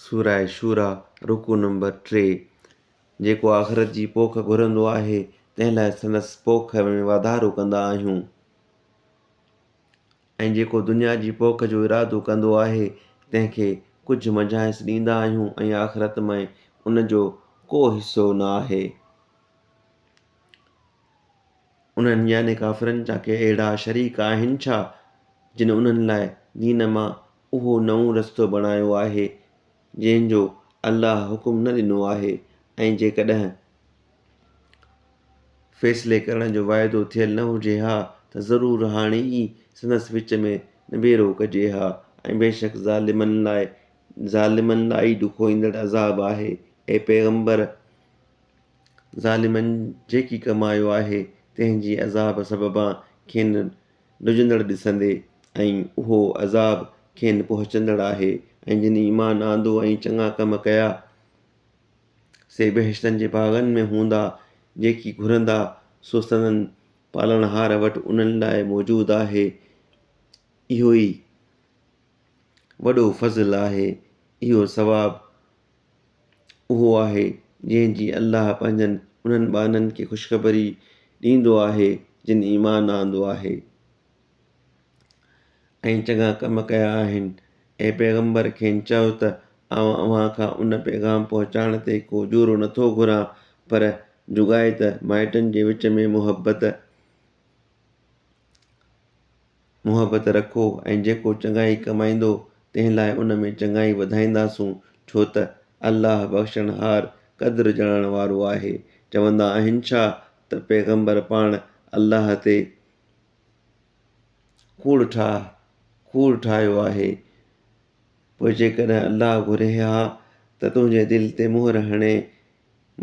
سوره شوريٰ، رڪوع نمبر 3، جيڪو آخرت جي پوک گهرندو آهي، تنهن لاء سندس پوک ۾ واڌارو ڪندا آهيون ۽ جيڪو دنيا جي پوک جو ارادو ڪندو آهي، تنهن کي ڪجهه منجهانئس ڏيندا آهيون ۽ آخرت ۾ ان جو ڪو حصو نه آهي. انهن يعني ڪافرن جا ڪي اهڙا شريڪ آهن ڇا، جن انهن لاء دين مان اهو نئون رستو بڻايو آهي، جنهن جو الله حڪم نه ڏنو آهي ۽ جيڪڏهن فيصلي ڪرڻ جو واعدو ٿيل نه هجي ها ته ضرور هاڻي ئي سندس وچ ۾ نبيرو ڪجي ها ۽ بيشڪ ظالمن لاء ظالمن لاء ئي ڏکوئيندڙ عذاب آهي. اي پيغمبر! ظالمن جيڪي ڪمايو آهي تنهن جي عذاب سببان کين ڊڄندڙ ڏسندي ۽ اهو عذاب کين پهچندڙ آهي ۽ جن ايمان آندو ۽ چڱا ڪم ڪيا سي بهشتن جي باغن ۾ هوندا جيڪي گهرندا سو سندن پالڻهار وٽ انهن لاء موجود آهي اهو ئي وڏو فضل آهي اهو ثواب اهو آهي جنهن جي الله پنهنجن انهن ٻانهن کي خوشخبري ڏيندو آهي جن ايمان آندو آهي ۽ چڱا ڪم ڪيا آهن. اي پيغمبر! کين چئو ته آئون اوهان کان ان پيغام پهچائڻ تي ڪو اجورو نٿو گهران پر جڳائي ته مائٽن جي وچ ۾ محبت محبت رکو ۽ جيڪو چڱائي ڪمائيندو تنهن لاء ان ۾ چڱائي وڌائينداسون ڇو ته الله بخشڻهار قدر ڄاڻڻ وارو آهي. چوندا آهن ڇا ته پيغمبر پاڻ الله تي ڪوڙ ڪوڙ ٺاهيو آهي پوء جيڪڏهن الله گهري ها ته تنهنجي دل تي مهر هڻي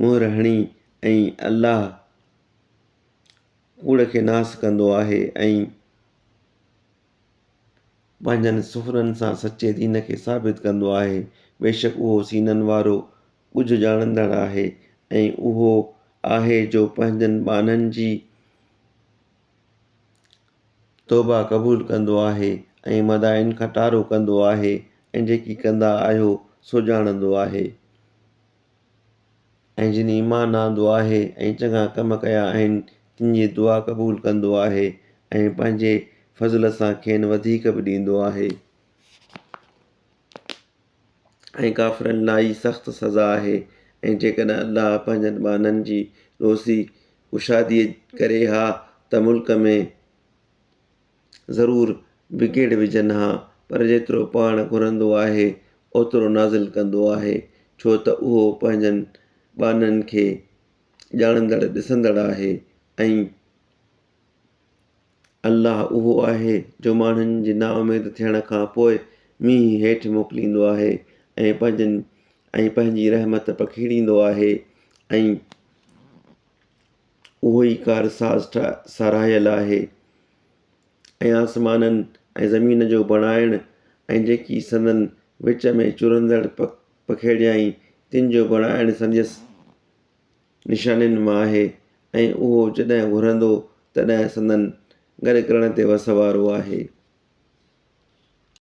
مهر هڻي ۽ الله ڪوڙ کي ناس ڪندو آهي ۽ پنهنجن سفرن سان سچي دين کي ثابت ڪندو آهي. بيشڪ اهو سينن وارو ڳجهه ڄاڻندڙ آهي ۽ اهو آهي جو پنهنجن ٻانهن جي توبه قبول ڪندو آهي ۽ مدائن کان ٽارو ڪندو آهي ۽ جيڪي ڪندا آهيو سو ڄاڻندو آهي. ۽ جن ايمان آندو آهي ۽ چڱا ڪم ڪيا آهن، تن جي دعا قبول ڪندو آهي ۽ پنهنجي فضل سان کين وڌيڪ به ڏيندو آهي. ۽ ڪافرن لاء ئي سخت سزا آهي. ۽ جيڪڏهن الله پنهنجن ٻانهن جي روزي ڪشادي ڪري ها ته ملڪ ۾. ضرور بگيڙ وجهن ها، پر جيترو پاڻ گهرندو آهي، اوترو نازل ڪندو آهي، ڇو ته اهو پنهنجن ٻانهن کي ڄاڻندڙ ڏسندڙ آهي ۽، الله اهو آهي جو ماڻهن جي نااميد ٿيڻ کان پوء مينهن هيٺ موڪليندو آهي ۽ پنهنجن ۽ پنهنجي رحمت پکيڙيندو آهي ۽. اهو ئي ڪارساز ساراهيل آهي ۽ آسمانن ۽ زمين جو بڻائڻ ۽ جيڪي سندن وچ ۾ چرندڙ پکيڙيائين تن جو بڻائڻ سندس نشانين مان آهي ۽ اهو جڏهن گهرندو تڏهن سندن گڏ ڪرڻ تي وس وارو آهي.